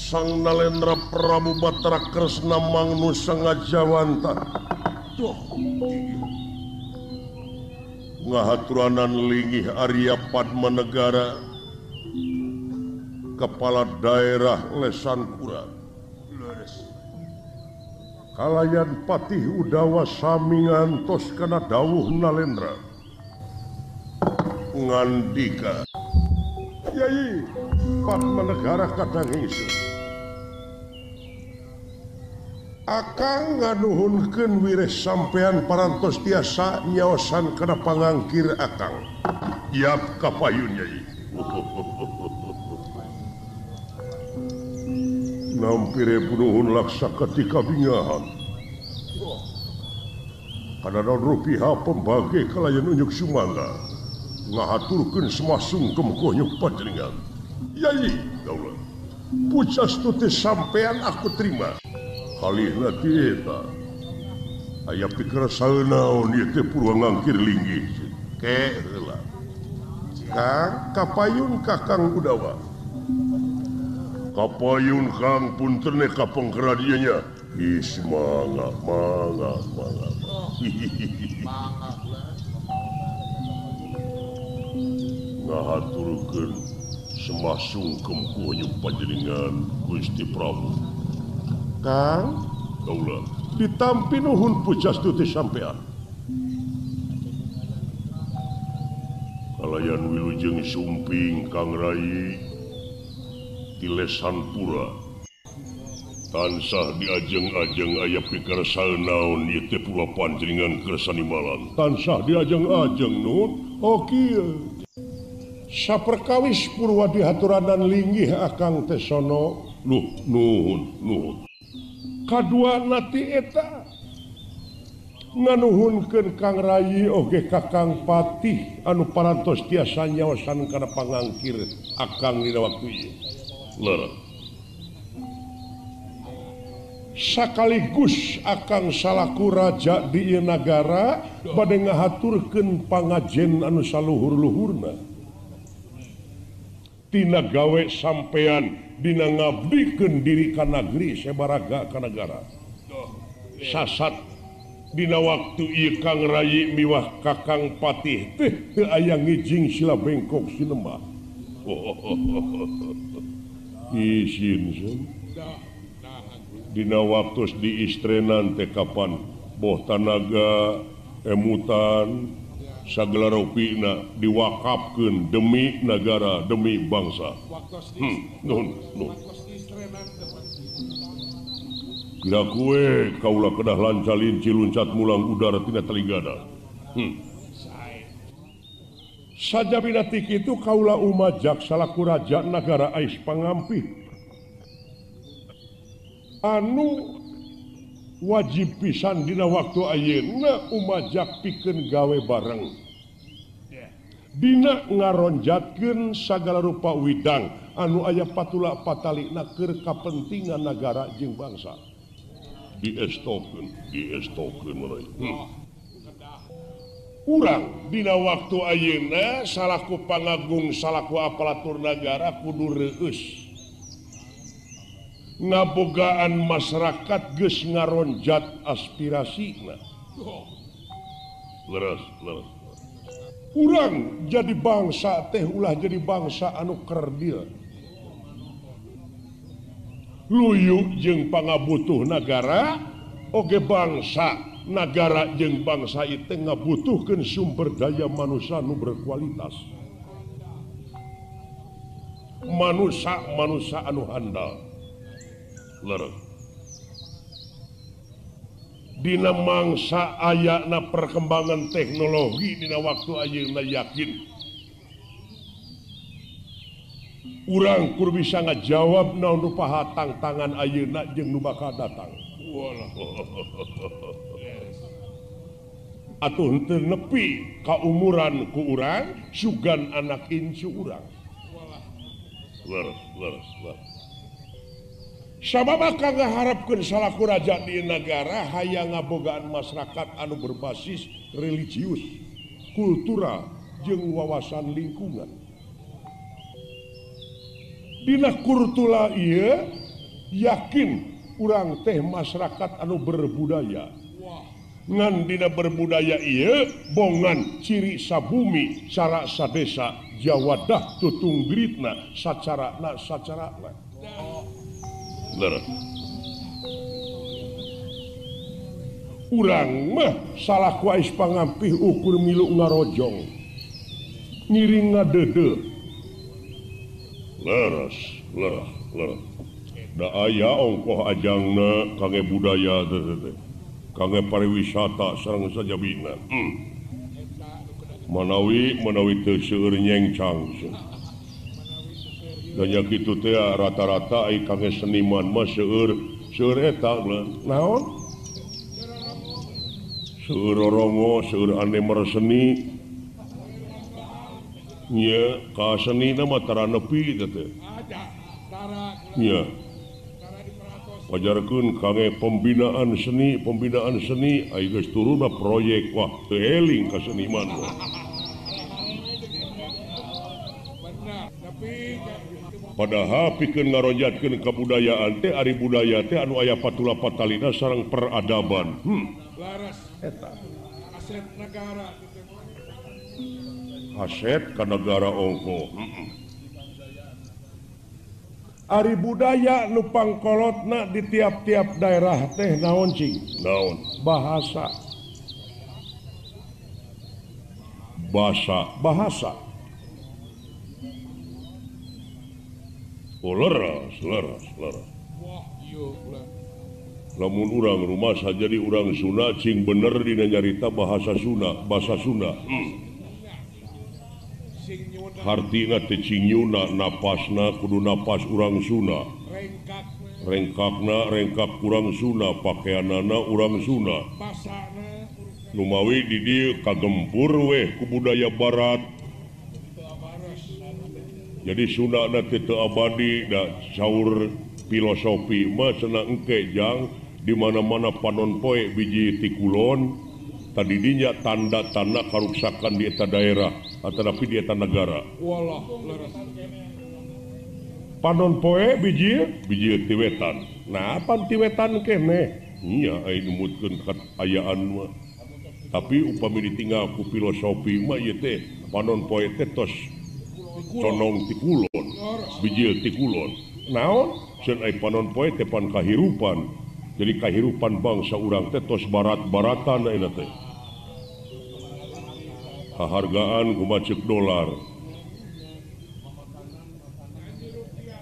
Sang Nalendra Prabu Batara Kresna Mangnu Sangajawanta. Duh. Ngahaturanan linggih Arya Padmanegara, kepala daerah Lesan Pura. Kalayan Patih Udawa sami ngantos kana dawuh Nalendra. Ngandika, Yai Padmanegara kadang ingsun. Akang nganuhunkeun wireh sampean parantos tiasa nyaosan kana pangangkir akang. Yap kapayun Yai. Nampire nuhun laksa ketika bingahan. Kana naon rupiah pembage kalayan unjuk sumangga. Ngahaturkeun semah sungkem konyuk panjenengan. Yai, daulah. Pujastuti sampean aku terima. Kalihna ti eta. Aya pikersa naon ieu teh purwa ngangkir linggih. Ke heula. Kang kapayun Kakang Udawa. Kapayun Kang punten ka pengkera dieu nya. Is mangga mangga mangga. Ngahaturkeun semah sungkem ku panjenengan Gusti Prabu. Kang, daulah ditampi nuhun pujastuti sampean. Kalayan wilujeng sumping Kang Rai di Lesan Pura. Tansah diajeng-ajeng aya pikersa naon ieu teh pula panjenengan kersa nimbalan. Tansah diajeng-ajeng nun. Oh kieu. Saperkawis purwa dihaturanan linggih akang teh sono. Luh nuhun nuhun. Kadua nati eta nganuhunkeun Kang Rai oge Kakang Patih anu parantos tiasa nyaosan kana pangangkir akang dina waktu ieu. Leres. Sakaligus akang salaku raja di ieu nagara bade ngahaturkeun pangajen anu saluhur-luhurna. Tina gawe sampean dina ngabdikeun diri ka nagri sebaraga ka nagara. Sasat dina waktu ieu Kang Rai miwah Kakang Patih teh teu aya ngijing sila bengkok sinemah. Isin sun. Dina waktu diistrenan teh kapan boh tanaga emutan sagala rupina diwakafkeun demi nagara demi bangsa. Nuhun nuhun. Kira kue kaula kedah lancalinci luncat mulang udara tina taligada. Sajabina ti kitu kaula umajak salaku raja nagara ais pangampih anu wajib pisan dina waktu ayeuna umajak pikeun gawe bareng. Dina ngaronjatkeun sagala rupa widang anu aya patula patalina keur kapentingan nagara jeung bangsa. Diestokeun, diestokeun meureun. Urang dina waktu ayeuna salaku pangagung salaku aparatur nagara kudu reueus. Ngabogaan masyarakat geus ngaronjat aspirasina. Leres, leres. Urang jadi bangsa teh ulah jadi bangsa anu kerdil. Luyu jeung pangabutuh nagara, oge bangsa nagara jeung bangsa ieu teh ngabutuhkeun sumber daya manusia nu berkualitas. Manusia-manusia anu handal. Leres. Dina mangsa ayana perkembangan teknologi dina waktu ayeuna yakin urang kur bisa ngajawab naon rupa tantangan ayeuna jeung nu bakal datang. Atuh henteu nepi ka umuran ku urang sugan anak incu urang. Leres, leres, leres. Sabab akang ngaharapkeun salaku raja di nagara hayang ngabogaan masyarakat anu berbasis religius, kultural jeung wawasan lingkungan. Dina kurtula ieu Yakin urang teh masyarakat anu berbudaya. Ngan dina berbudaya ieu bongan ciri sabumi cara sadesa jawadah tutung gritna sacarana sacarana. Leres. Urang mah salah ku ais pangampih ukur milu ngarojong. Ngiring ngadede. Leres, leres, leres. Da aya ongkoh ajangna kangge budaya teh. Kangge pariwisata sareng sajabina. Manawi manawi teu seueur nyengcang. Da nya kitu teh rata-rata ai kangge seniman mah seueur seueur eta naon? Seueur rorongo, seueur ane mereseni. Nya ka senina mah tara nepi teh. Nya. Wajarkeun kangge pembinaan seni ai geus turunna proyek wah teu eling ka seniman mah. Padahal pikeun ngarojatkeun kabudayaan teh ari budaya teh anu aya patula patalina sareng peradaban. Laras eta aset nagara aset ka nagara ongkoh. Ari budaya nu pangkolotna di tiap-tiap daerah teh naon cing? Naon? Bahasa. Bahasa, bahasa. Oh, leres, leres, leres. Wah, ieu ulah. Lamun urang rumasa jadi urang Sunda cing bener dina nyarita bahasa Sunda, bahasa Sunda. Hartina teh cing nyuna napasna kudu napas urang Sunda. Rengkakna rengkak urang Sunda, pakeanana urang Sunda. Numawi di dieu kagempur weh ku budaya barat. Jadi Sunda teh teu abadi da saur filosofi mah cenah engke jang di mana-mana panon poe biji ti kulon tadi dinya tanda-tanda karuksakan di eta daerah atanapi di eta negara. Walah leres. Panon poe biji biji ti wetan. Nah, pan ti wetan keneh? Nya ai numutkeun kaayaan mah. Tapi upami ditinggal ku filosofi mah ieu teh panon poe teh tos condong ti kulon, bijil ti kulon. Naon? Ceun ai panon poe teh pan kahirupan. Jadi kahirupan bangsa urang teh tos barat-baratan ayeuna teh. Hahargaan kumaha ceuk dolar.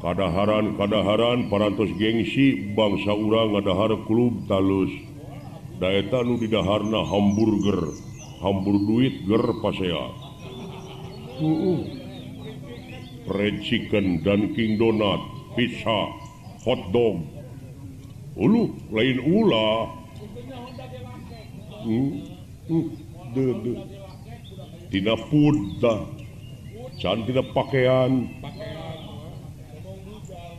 Kadaharan-kadaharan parantos gengsi bangsa urang ngadahar klub talus. Da eta nu didaharna hamburger, hambur duit ger pasea. Red chicken, Dunkin Donut, pizza, hot dog. Uluh, lain ulah. Tina food dah. Can tina pakaian.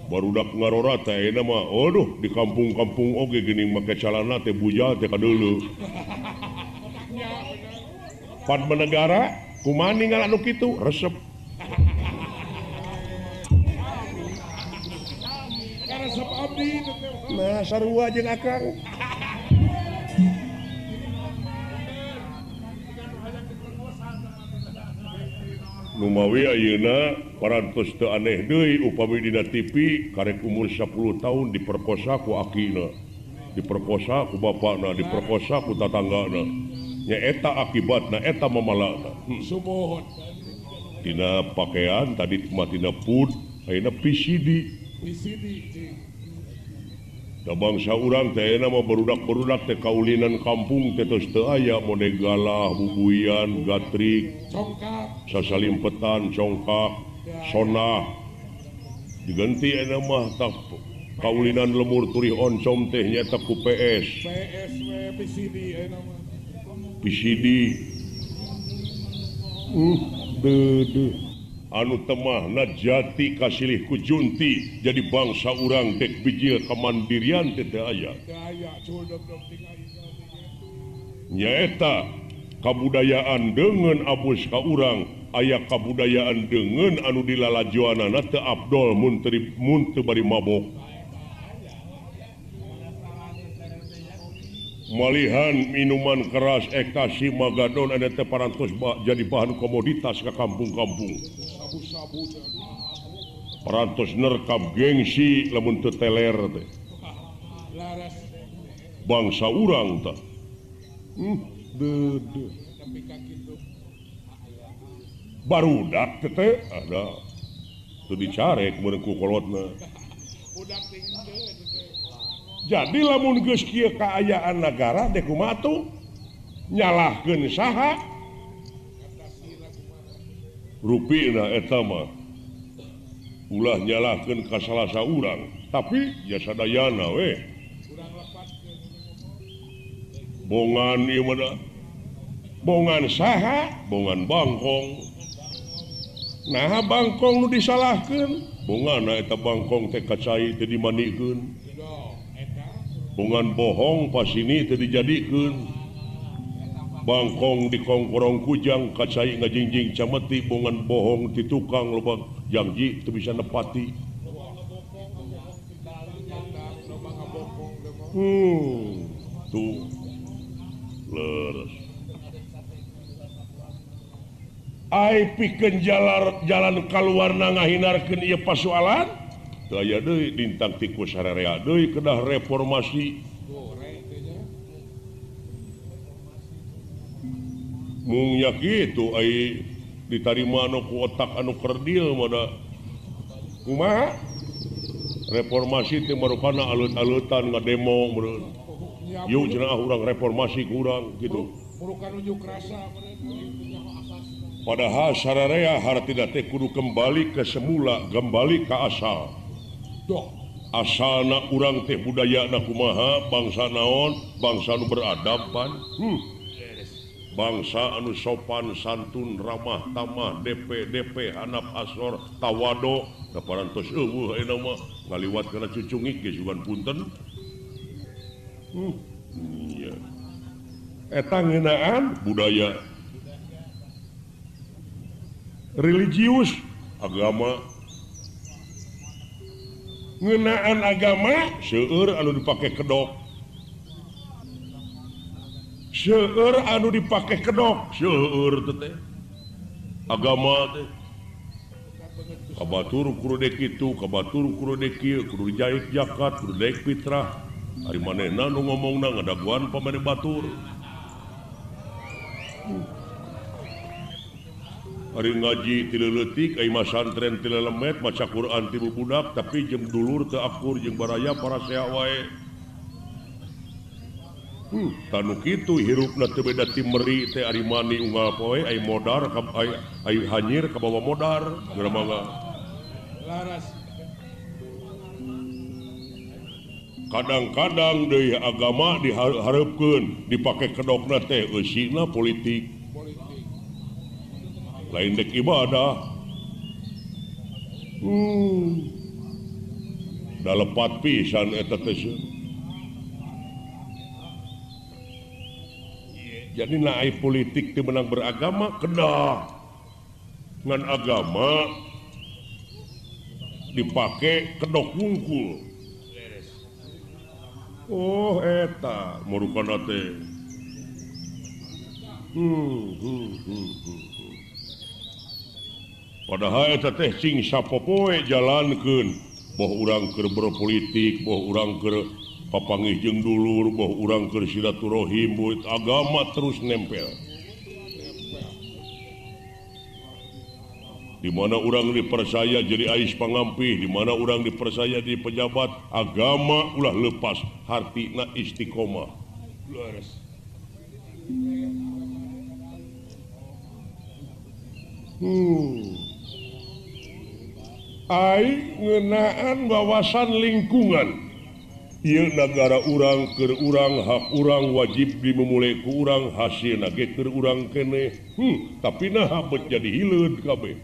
Barudak ngarora teh ayeuna mah, aduh di kampung-kampung oge geuning make calana teh bujal teh kadeuleu. Pan menegara kumaha ninggal anu kitu resep. Resep abdi. Nah, sarua jeung akang. Numawi ayeuna parantos teu aneh deui upami dina TV karek umur 10 tahun diperkosa ku akina, diperkosa ku bapakna, diperkosa ku tatanggana. Nya eta akibatna, eta mamalana. Sumuhun. Tina pakaian tadi mah tina food, ayeuna PCD. PCD. Da bangsa urang teh ayeuna mah barudak-barudak teh kaulinan kampung teh tos teu aya mode galah, bubuyan, gatrik, congkak, sasalimpetan, congkak, sonah. Diganti ayeuna mah tah kaulinan lemur turih oncom teh nyaeta ku PS. PS we PCD ayeuna mah. PCD. Deudeuh. Anu temahna jati kasilih ku junti jadi bangsa urang dek bijil kamandirian teh teu aya. Nyaeta kabudayaan deungeun abus ka urang aya kabudayaan deungeun anu dilalajoanana teu abdol mun teu bari mabok. Malihan minuman keras ekstasi magadon ada teh parantos jadi bahan komoditas ke kampung-kampung. Parantos nerkap gengsi lamun teu teler teh. Bangsa urang tah. Deudeuh. Barudak teh ada teu dicarek meureun ku kolotna. Jadi lamun geus kieu kaayaan nagara dek kumaha tuh nyalahkeun saha rupina eta mah ulah nyalahkeun ka salah saurang tapi ya sadayana we bongan ieu mah bongan saha bongan bangkong naha bangkong nu disalahkeun bongana eta bangkong teh ka cai teu dimandikeun bongan bohong pas ini teu dijadikeun bangkong dikongkorong kujang kacai ngajingjing cameti bongan bohong ti tukang loba janji teu bisa nepati. Tuh leres ai pikeun jalan kaluarna ngahinarkeun ieu pasualan teu aya deui dintang tikus sararea deui kedah reformasi mung nya kitu ai ditarima anu ku otak anu kerdil mah da kumaha reformasi teh marukana alut-alutan ngademo meureun yuk cenah urang reformasi ku urang kitu padahal sararea hartina teh kudu kembali ke semula kembali ka asal. Asalna urang teh budayana kumaha bangsa naon bangsa anu beradab pan bangsa anu sopan santun ramah tamah DP DP hanap asor tawado da parantos eueuh ayeuna mah ngaliwat kana cucungik ge sugan punten. Iya eta ngeunaan budaya religius agama ngeunaan agama seueur anu dipake kedok seueur anu dipake kedok seueur teh agama teh kabatur kudu dek kitu kabatur kudu dek kieu kudu dijahit zakat kudu dek fitrah ari manehna nu ngomongna ngadaguan pamere batur ari ngaji ti leutik ai masantren ti lelemet maca Quran ti bubudak tapi jeung dulur teu akur jeung baraya parasea wae. Tanu kitu hirupna teu beda ti meri teh ari mani unggal poe ai modar ai ai hanyir kabawa modar geura mangga. Laras. Kadang-kadang deui agama dihareupeun dipake kedokna teh eusina politik. Lain dek ibadah. Da lepat pisan eta teh. Jadi naik politik teu meunang beragama kedah. Ngan agama dipake kedok wungkul. Oh eta murukana teh. Padahal eta teh cing sapopoe jalankeun boh urang keur berpolitik, boh urang keur papanggih jeung dulur, boh urang keur silaturahim, boh agama terus nempel. Di mana urang dipercaya jadi ais pangampih, di mana urang dipercaya jadi pejabat, agama ulah lepas, hartina istiqomah. Ai ngeunaan wawasan lingkungan. Ieu nagara urang keur urang, hak urang wajib dimumule ku urang, hasilna ge keur urang keneh. Tapi naha bet jadi hileud kabeh.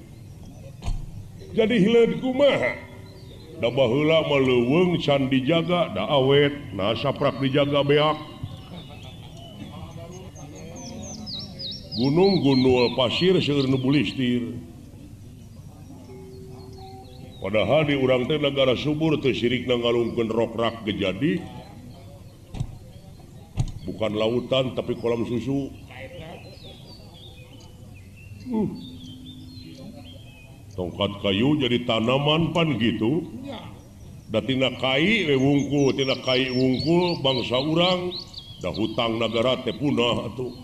Jadi hileud kumaha? Da baheula mah leuweung can dijaga da awet, nah saprak dijaga beak. Gunung gundul pasir seueur nu bulistir. Padahal di urang teh negara subur teu sirikna ngalungkeun rokrak ge jadi. Bukan lautan tapi kolam susu. Tongkat kayu jadi tanaman pan gitu. Da tina kai we wungkul, tina kai wungkul bangsa urang da hutang nagara teh punah atuh.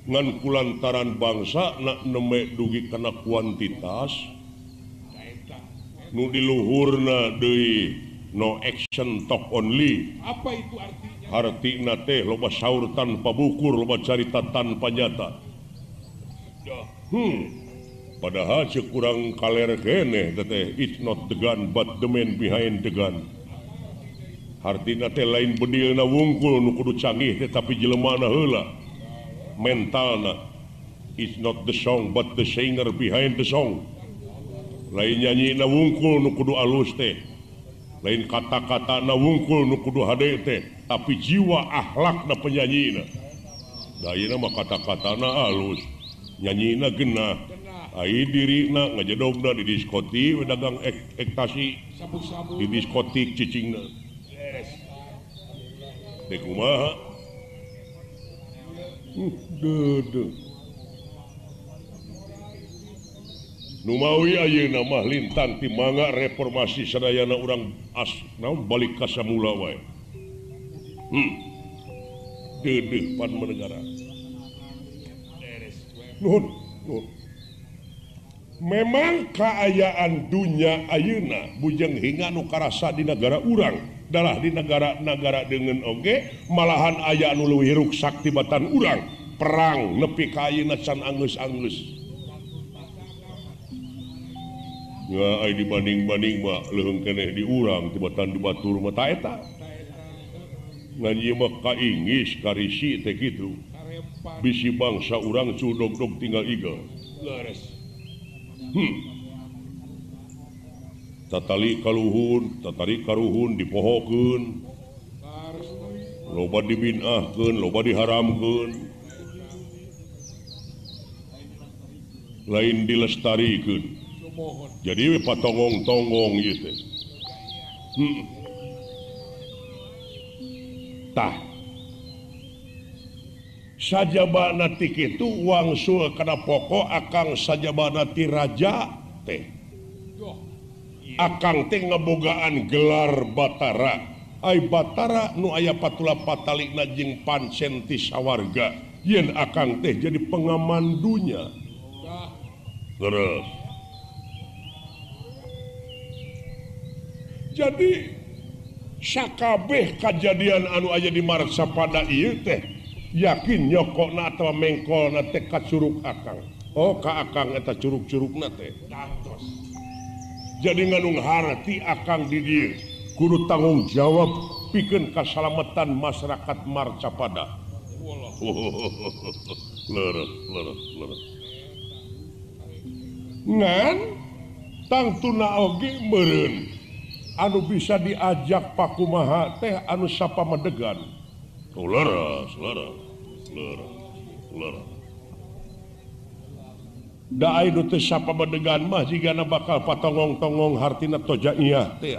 Ngan kulantaran bangsa na neme dugi kana kuantitas nu diluhurna deui no action talk only. Apa itu artinya? Hartina teh loba saur tanpa bukur, loba carita tanpa nyata. Padahal ceuk urang kaler keneh teh it's not the gun but the man behind the gun. Hartina teh lain bedilna wungkul nu kudu canggih teh tapi jelemana heula. Mentalna it's not the song but the singer behind the song. Lain nyanyi na wungkul nu kudu alus teh, lain kata-kata na wungkul nu kudu hade teh, tapi jiwa akhlakna penyanyina. Da ayeuna mah kata-katana alus, nyanyina genah, ai dirina ngajedogna di diskotik we dagang ektasi, di diskotik cicingna. Teh kumaha? Duh. Numawi ayeuna mah lintang ti mangga reformasi sadayana urang as naon balik ka samula wae. Deudeuh pan menegara. Nuhun, nuhun. Memang kaayaan dunya ayeuna bujeng hinga nu karasa di negara urang dalah di negara-negara dengan oge malahan aya anu leuwih ruksak tibatan urang perang nepi ka ayeuna can anggeus-anggeus. Ya ai dibanding-banding mah leuheung keneh di urang tibatan di batur mah ta eta. Ngan ieu mah kaingis karisi teh kitu. Bisi bangsa urang cudog-dog tinggal igel. Leres. Tatali kaluhun, tatali karuhun dipohokeun. Loba dibinahkeun, loba diharamkeun. Lain dilestarikeun. Jadi we patongong-tonggong ieu teh. Tah. Sajabana ti kitu wangsul kana pokok akang sajabana ti raja teh. Akang teh ngabogaan gelar Batara. Ai Batara nu aya patula patalikna jeung pancen ti sawarga. Yen akang teh jadi pengaman dunya. Terus. Jadi sakabeh kajadian anu aya di Marsapada ieu teh yakin nyokokna atawa mengkolna teh ka curug akang. Oh ka akang eta curug-curugna teh. Jadi nganung harti akang di dieu kudu tanggung jawab pikeun kasalamatan masyarakat Marcapada. Leres leres leres. Ngan tangtuna oge meureun anu bisa diajak pakumaha teh anu sapamadegan. Oh, leres, leres, leres, leres. Da ai nu teu sapamadegan mah jigana bakal patongong-tongong hartina tojaiyah teh.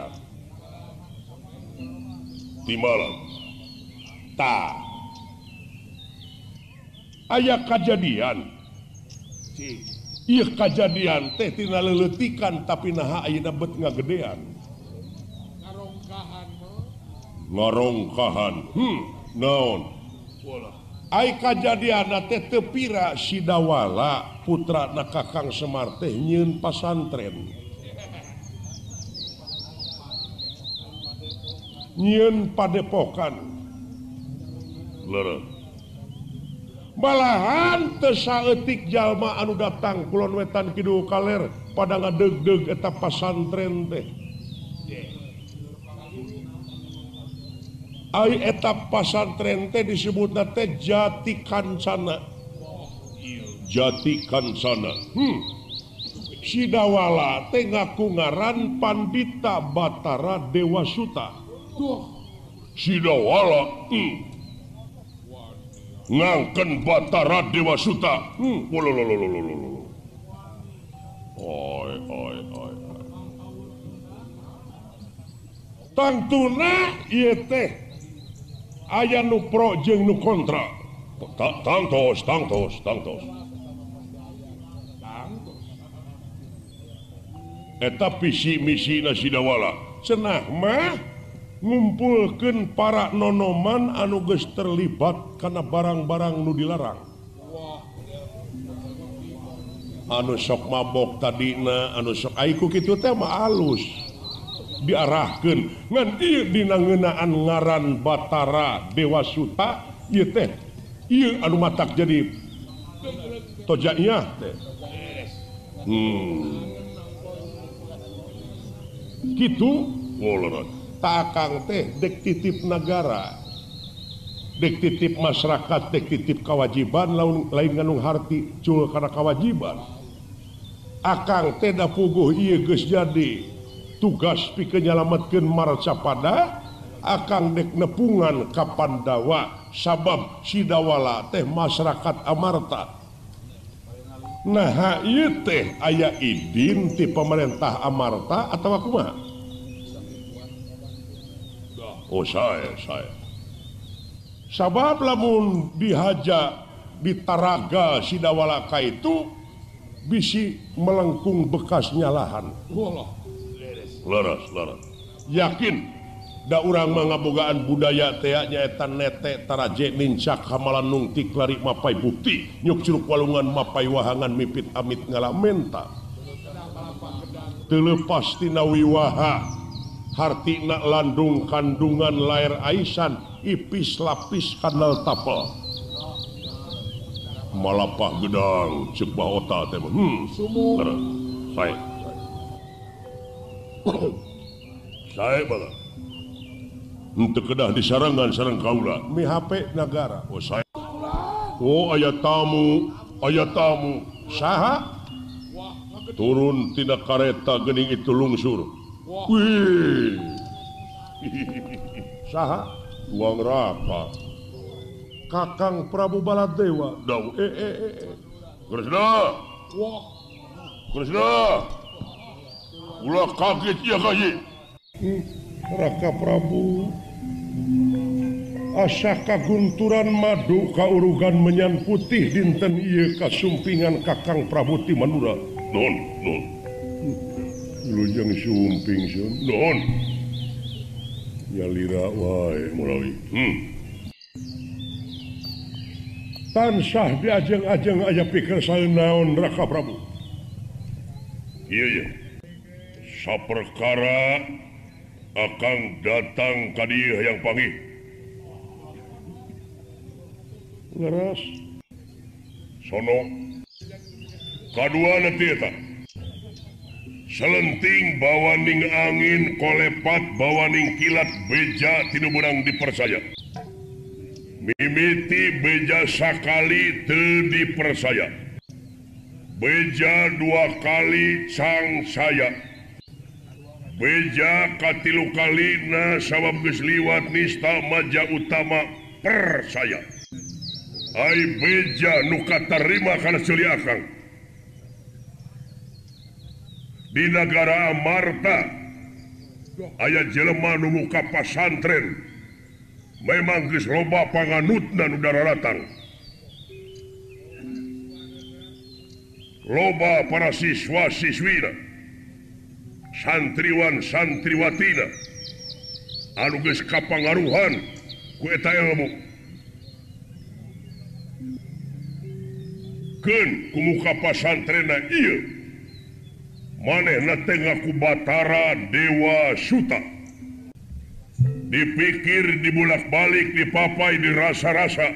Timbalan. Tah. Aya kajadian. Ieu kajadian teh tina leuleutikan tapi naha ayeuna bet ngagedean. Ngarongkahan. Naon? Ai kajadianna teh teu pira Sidawala putrana Kakang Semar teh nyieun pasantren. Nyieun padepokan. Leres. Malahan teu saeutik jalma anu datang kulon wetan kidul kaler pada ngadeugdeug eta pasantren teh. Ai eta pasantren teh disebutna teh Jati Kancana. Jati Kancana. Sidawala teh ngaku ngaran Pandita Batara Dewa Suta. Sidawala ngangken Batara Dewa Suta. Wololololololo. Oi oi oi. Tangtuna ieu teh Aya nu pro jeung nu kontra. Tangtos tangtos tangtos. Eta visi misi na Sidawala. Cenah mah ngumpulkeun para nonoman anu geus terlibat kana barang-barang nu dilarang. Anu sok mabok tadina, anu sok ai ku kitu teh mah alus. Diarahkeun ngan ieu dina ngeunaan ngaran Batara Dewa Suta ieu teh ieu anu matak jadi tojaiyah teh. Kitu takang teh dek titip nagara, dek titip masyarakat, dek titip kewajiban, lain nganung harti cul kana kewajiban. Akang teh da puguh ieu geus jadi tugas pikeun nyalametkeun marcapada, akang dek nepungan ka Pandawa sabab Sidawala teh masyarakat Amarta. Nah ieu teh aya idin ti pemerintah Amarta atawa kumaha? Oh saya. Sabab lamun dihaja ditaraga Sidawala ka itu bisi melengkung bekas nyalahan. Leres, leres. Yakin da urang mah ngabogaan budaya teh nyaeta nete taraje nincak hamalan nungtik lari mapai bukti nyuk curug walungan mapai wahangan mipit amit ngalamenta. Teu leupas tina wiwaha hartina landung kandungan lair aisan ipis lapis kanal tapel. Malapah gedang ceuk bahota teh mah. Sae. Sae banget. Untuk kedah disarangan sareng kaula. Mi HP nagara. Oh saya. Oh aya tamu, aya tamu. Saha? Turun tina kareta geuning itu lungsur. Wih. Saha? Tuang Raka. Kakang Prabu Baladewa. Dau Kresna. Kresna. Ulah kaget ya kaji. Raka Prabu asa kagunturan madu kaurugan menyan putih dinten ieu kasumpingan Kakang Prabu ti Mandura. Nuhun, nuhun. Wilujeng sumping sun. Nuhun. Nyalira wae mulawi. Tansah diajeng-ajeng aya pikir saeun naon Raka Prabu. Iya iya. Saperkara akang datang ka dieu hayang panggih. Leres. Sono. Kadua teh eta. Selenting bawaning angin kolepat bawaning kilat beja tinu meunang dipercaya. Mimiti beja sakali teu dipercaya. Beja dua kali cang saya. Beja katilu kalina sabab geus liwat nista maja utama percaya. Ai beja nu katarima kana ceuli akang. Di nagara Amarta aya jelema nu muka pasantren. Memang geus loba panganutna nu dararatang. Loba para siswa-siswina, santriwan santriwatina anu geus kapangaruhan ku eta ilmu. Keun ku muka pasantrena ieu manehna teh ngaku Batara Dewa Suta. Dipikir, dibulak-balik, dipapai, dirasa-rasa.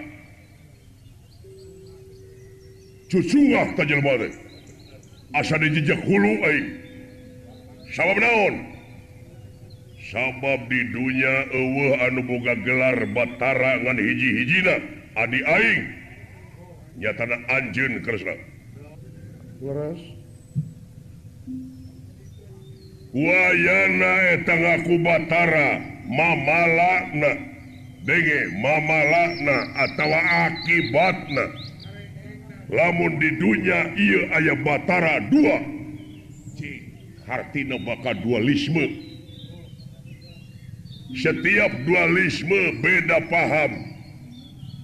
Cucungah ta jelema teh. Asa dijejek hulu aing. Sabab naon? Sabab di dunya eueuh anu boga gelar Batara ngan hiji-hijina adi aing. Nyatana anjeun Kresna. Leres. Wayana eta ngaku Batara mamalakna denge mamalakna atawa akibatna. Lamun di dunya ieu aya Batara dua, hartina bakal dualisme. Setiap dualisme beda paham.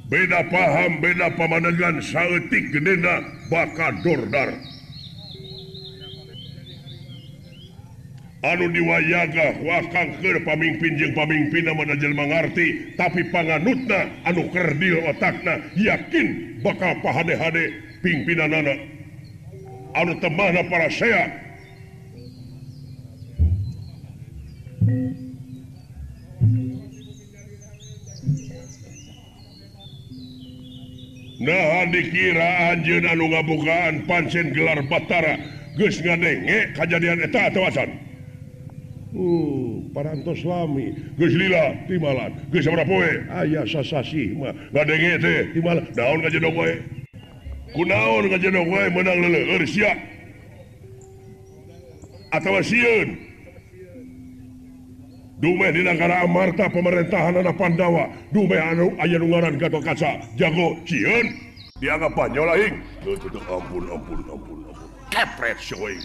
Beda paham, beda pamandangan saeutik gedena bakal dordar. Anu diwayaga ku akang keur pamingpin jeung pamingpinna mah jelema ngarti, tapi panganutna anu kerdil otakna yakin bakal pahade-hade pimpinanana. Anu temahna parasea. Nah dikira anjeun anu ngabogaan pancen gelar Batara geus ngadenge kajadian eta atawa acan. Parantos lami geus lila timalan geus sabaraha poe aya sasasih mah ngadenge teh timalan naon ngajedog wae. Kunaon ngajedog wae meunang leuleueur sia. Atawa sieun. Dumeh di nagara Amarta pemerintahanana Pandawa, dumeh anu aya nu ngaran Gatotkaca, jago sieun dianggap panjol aing. Teu ampun ampun ampun ampun. Kepret sia.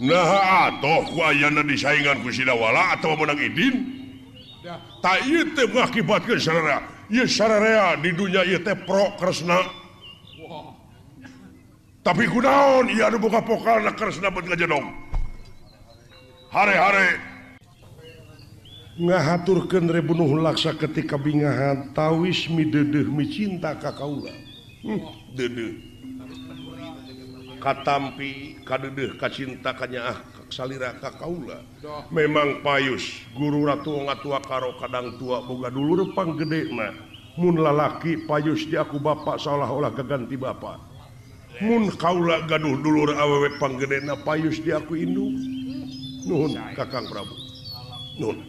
Nah atoh ku ayana disaingan ku Sidawala atawa meunang idin? Ta ieu teh ngakibatkeun sararea. Ieu sararea di dunya ieu teh pro Kresna. Tapi kunaon ieu anu boga pokalna Kresna beut ngajedog. Hare-hare ngahaturkeun Rebunuh Laksa ketika bingahan tawis midedeuh micinta ka kaula. Deudeuh. Katampi kadeudeuh kacinta kanyaah salira ka kaula. Memang payus guru ratu ngatua karo kadang tua boga dulur panggedena. Mun lalaki payus di aku bapak seolah-olah gaganti bapak. Mun kaula gaduh dulur awewe panggedena payus di aku induk. Nuhun Kakang Prabu. Nuhun.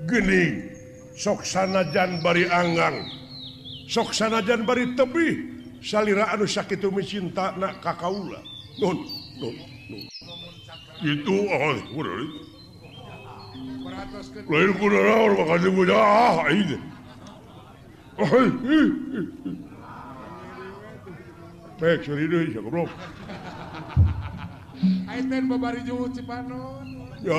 Geuning sok sanajan bari anggang sok sanajan bari tebih salira anu sakitu micinta na ka kaula. Nuhun nuhun nuhun. Itu ah kudu lain kudu naon maka disebut ah aing. Pek seuri deui sia goblok. Aing teh babari juhut Cipanon. Ya,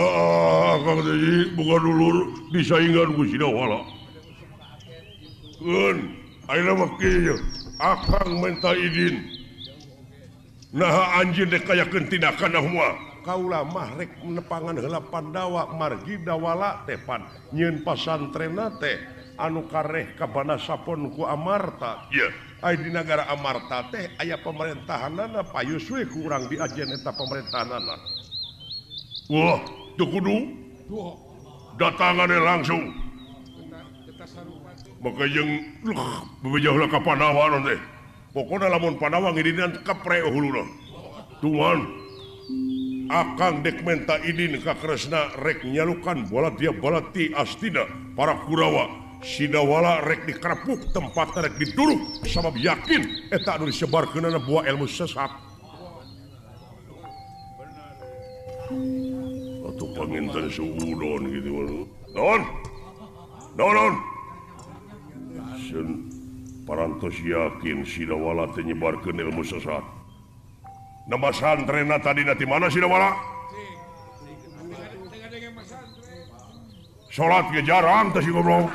Kang Deji bukan dulur disaingan ku Sidawala. Keun, ayeuna mah kieu, akang minta izin. Naha anjeun dek kayakeun tindakan moal. Kaula mah rek nepangan heula Pandawa margi Dawala teh pan nyieun pasantrenna teh anu kareh ka Banasapon ku Amarta. Ieu, ai di nagara Amarta teh aya pemerintahanana payus we ku urang diajen eta pemerintahanana. Wah, teu kudu datangane langsung. Maka jeung bebeja heula ka Pandawa teh. Pokona lamun Pandawa ngidinan kepre huluna. Tuman akang dek menta idin ka Kresna rek nyalukan bola dia balati astina para Kurawa. Sidawala rek dikerepuk tempat rek diduruk sabab yakin eta anu disebarkeunana buah ilmu sesat. Atuh panginten suudon gitu. Naon? Naon naon? Sen parantos yakin Sidawala teh nyebarkeun ilmu sesat. Nama santrena tadi ti mana Sidawala? Salat ge jarang teh si goblok.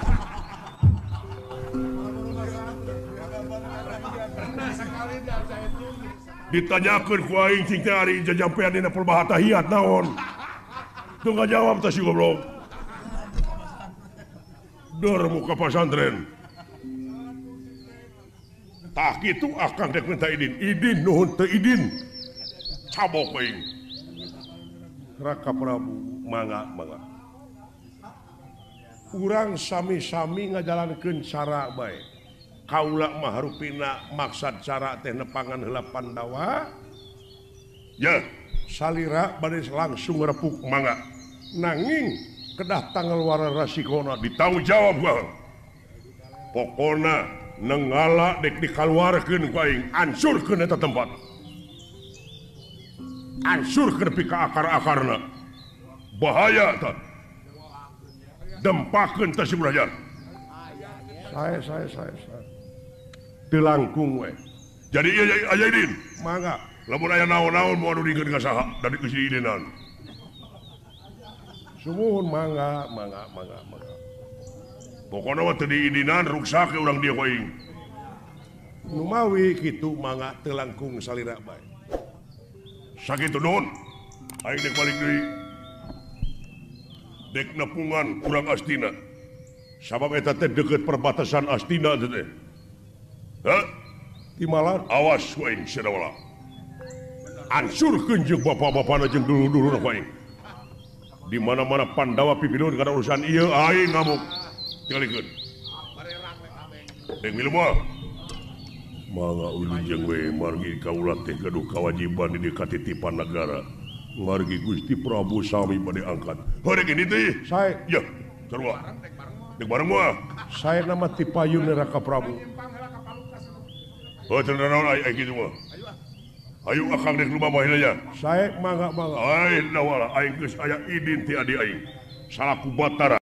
Ditanyakeun ku aing cing teh ari jajampean dina perbahata hiat naon. Teu ngajawab teh si goblok. Dor muka pasantren. Tah kitu akang dek minta idin. Idin nuhun teu idin. Cabok aing. Raka Prabu mangga mangga. Urang sami-sami ngajalankeun cara bae. Kaula mah rupina maksad cara teh nepangan heula Pandawa. Ya, salira bade langsung repuk mangga. Nanging kedah tanggal rasikona ditanggung jawab bang. Pokona nenggala dek dikaluarkeun ku aing, ansurkeun eta tempat. Ansurkeun nepi ka akar-akarna. Bahaya tah. Dempakeun teh si belajar. Saya. Teu langkung we. Jadi ieu aya idin. Mangga. Lamun aya naon-naon moal nudingkeun ka saha da geus diidinan. Sumuhun mangga mangga mangga mangga. Pokona mah teu diidinan ruksak ke urang dieu ku aing. Numawi kitu mangga teu langkung salira bae. Sakitu nuhun. Aing dek balik deui. Dek nepungan urang Astina. Sabab eta teh deukeut perbatasan Astina teh. Hah? Timalan awas ku aing sia wala. Ansurkeun jeung bapa-bapana jeung dulur-dulurna ku aing. Di mana-mana Pandawa pipilun kana urusan ieu aing ngamuk. Tingalikeun. Dek milu moal. Mangga wilujeng we margi kaula teh gaduh kawajiban di katitipan nagara. Margi Gusti Prabu sami bade angkat. Heuh ini teh. Sae. Ya, sarua. Dek bareng moal. Sae nama ti payun Raka Prabu. Heuh teu naon ai kitu mah. Ayo akang dek lumamah nya. Sae mangga mangga. Aing nawala aing geus aya idin ti adi aing. Salaku Batara.